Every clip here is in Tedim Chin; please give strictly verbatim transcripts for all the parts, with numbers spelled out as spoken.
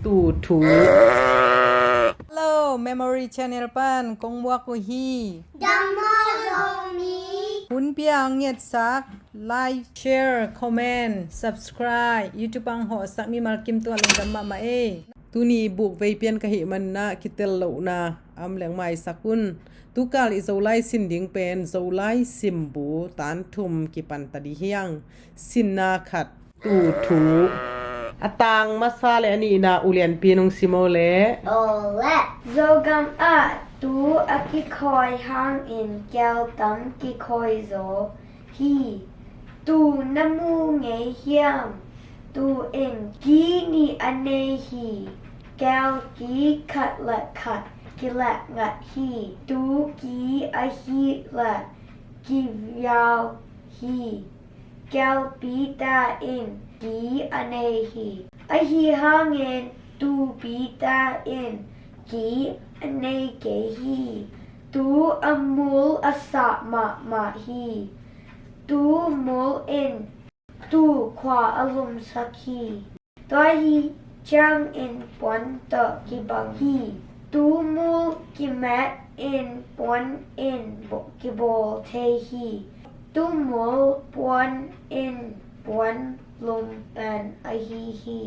Tu thu. Hello, Memory Channel pan kong muak uh hi. Dam maw Zomi? Hun pia ngetsak, like, share, comment, subscribe, YouTube ang hawhsak mimal kim tua lungdam mahmah ei. Tuni buk vei pian ka hih manah kitel lohna am leng maisak un. Tukal i Zolai sin ding pen Zolai simbu tan thum kipanta di hiang. Sinna khat. Tu thu. A tang masa le a nihna U Lianpi nung sim o le. Aw le. Zogam ah tu a kikhawi hangin keu tam kikhawi zaw hi. Tu na mu ngei hiam? Tu in ki nih a nei hi. Keu ki khat le khat kileh ngat hi. Tu ki ahih leh kiviau hi. Keu pite in ki a nei hi. Ahi hangin tu pite in ki a nei kei hi. Tu a mul a sah mahmah hi. Tu mul in tu khua a lumsak hi. Tua hi ciangin puan tawh kibang hi. Tu mul kimet in puan in bo-, kibawl thei hi. Tu mul puan in puan lum pen ahi hi.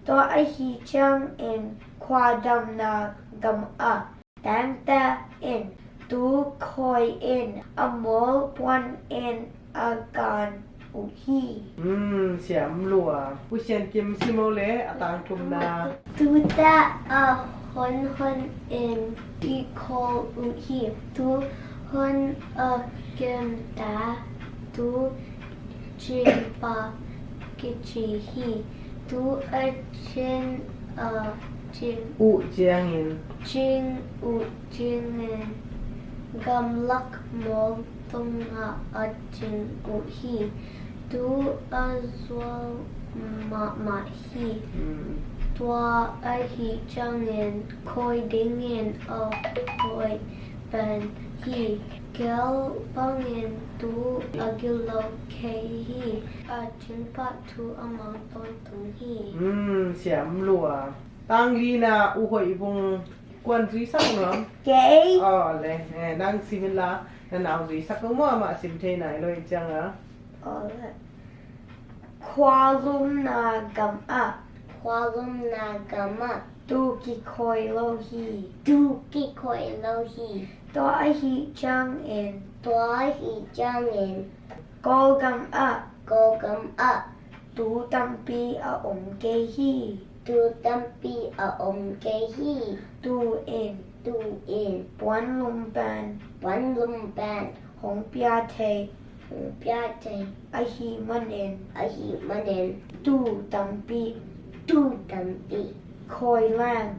Tua ahi ciangin khua damna gam ah tengte in tu khawi in a mul puan in a kan uh hi. Hmm, siam lua. U Sian Kim sim o le a tang thumna. Tute a honhon in kikhawl uh hi. Tu hon a kemta tu cingpa kici hi. Tu a cing a cing uh ciangin. Cing uh ciangin gamlak mawl tungah a cing uh hi. Tu a zuau mahmah hi. Hmm. Tua ahi ciangin khawi dingin a hoih pen hi. Keu bangin tu a gilo kei hi. A cingpa thu a mang tawntung hi. Hmm, siam lua. Tang lina U Hoih Vung kuan zuisak nuam? Kei. Aw le, eh, nang sim inla, na nau zuisak nuam maw, amah sim thei nai lo i cianga. Aw le. Khualumna gam ah. Khualumna gam ah. Tu kikhawi lo hi. Tu kikhawi lo hi. Tua ahi ciangin. Tua ahi ciangin. Kawlgam ah. Kawlgam ah. Tu tampi a om kei hi. Tu tampi a om kei hi. Tu in. Tu in. Puan lum pen. Puan lum pen. Hong pia thei. Hong pia thei. Ahi manin. Ahi manin. Tu tampi. Tu tampi. Khawi leng.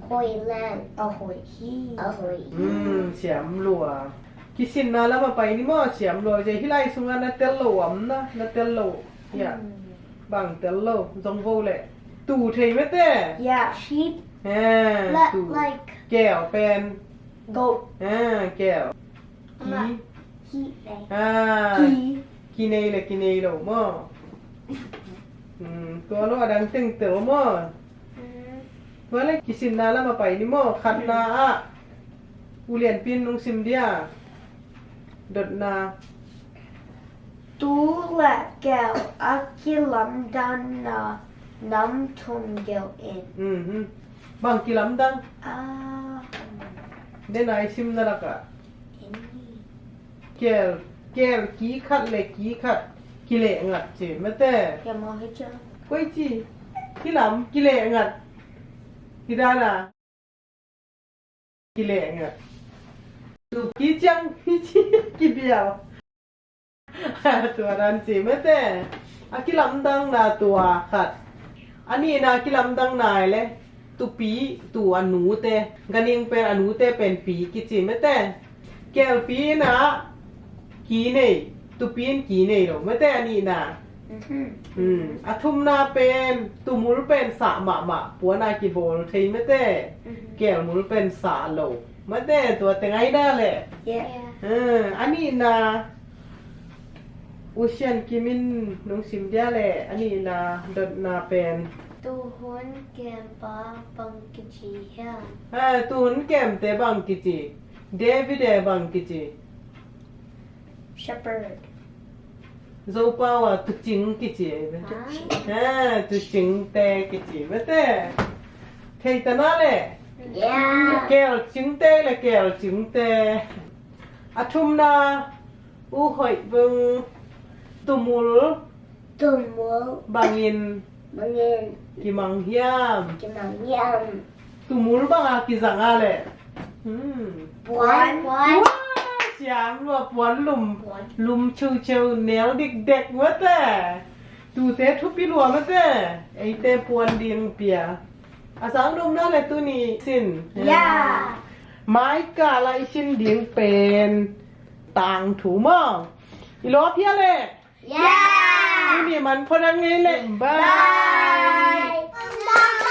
Khawi leng. A hoih hi. A hoih hi. Hmm, siam lua. Kisinna lam a pai ni maw, siam lua. Hih lai sungah na tel lo om na, na tel lo. Ya. Hmm. Bang tel lo, zong vo le. Tu thei mete. Yeah. Sheep. Eh, like, tu. Like. Keu pen. Goat. Eh, keu. Ki. Ki nei. Ah. Ki. Ki nei le, ki nei lo maw. Hmm, tua lo a dang teng tel maw. Hmm. Tua le kisinna lam a pai ni maw, khatna ah. U Lianpi in nung sim dia. Dotna. Tu le keu a kilamdanna nam thum gelh in. Mhm. Bang kilamdang? Ah. Dena i simna lakah. Kel, kel, ki khat le ki khat kileh ngat ci mete. Koi ci? Kilam, kileh ngat. Kidana. Kileh ngat. Tu ki ciang, ki ci, kibial. Tua dan ci mete. A kilamdangna tua khat. A nihna kilamdangna le. Tupi, tu a nute. Ganing pen a nute pen pi kici mete. Kelpi in a ki nei. Tupi in ki nei lo mete a nihna. Mhm. Hmm. A thumna pen, tumul pen sah mahmah, puana kibawl thei mete. Mhm. Kelmul pen sah lo. Mete, tua teng ai na le. Yeah. Hmm. A nihna, U Sian Kim in nung sim dia le, a nihna dotna pen. Tuhun kempa bang kici hiam? Ha, tuhun kemte bang kici? David e bang kici? Shepherd. Zopau a tucing kici. Ha? Ha, tucingte kici mate. Thei ta na le? Yeah. Kelcingte le kelcingte. A thumna, U Hoih Vung, tumul. Tumul. Bangin. Bangin. Kimang hiam? Kimang hiam? Tumul banga kizanga le. Hmm. Puan. Puan. Wah, siam lua puan lum. Puan. Lum cheucheu nel dikdek mate. Tute thupi lua mate. Eite puan ding pia. A sang dum na le tuni sin. Ya. Mai kala i sin ding pen tangthu maw? I lawp hia le? Ya. Tuni man phonak ngei le. Bye. Bye.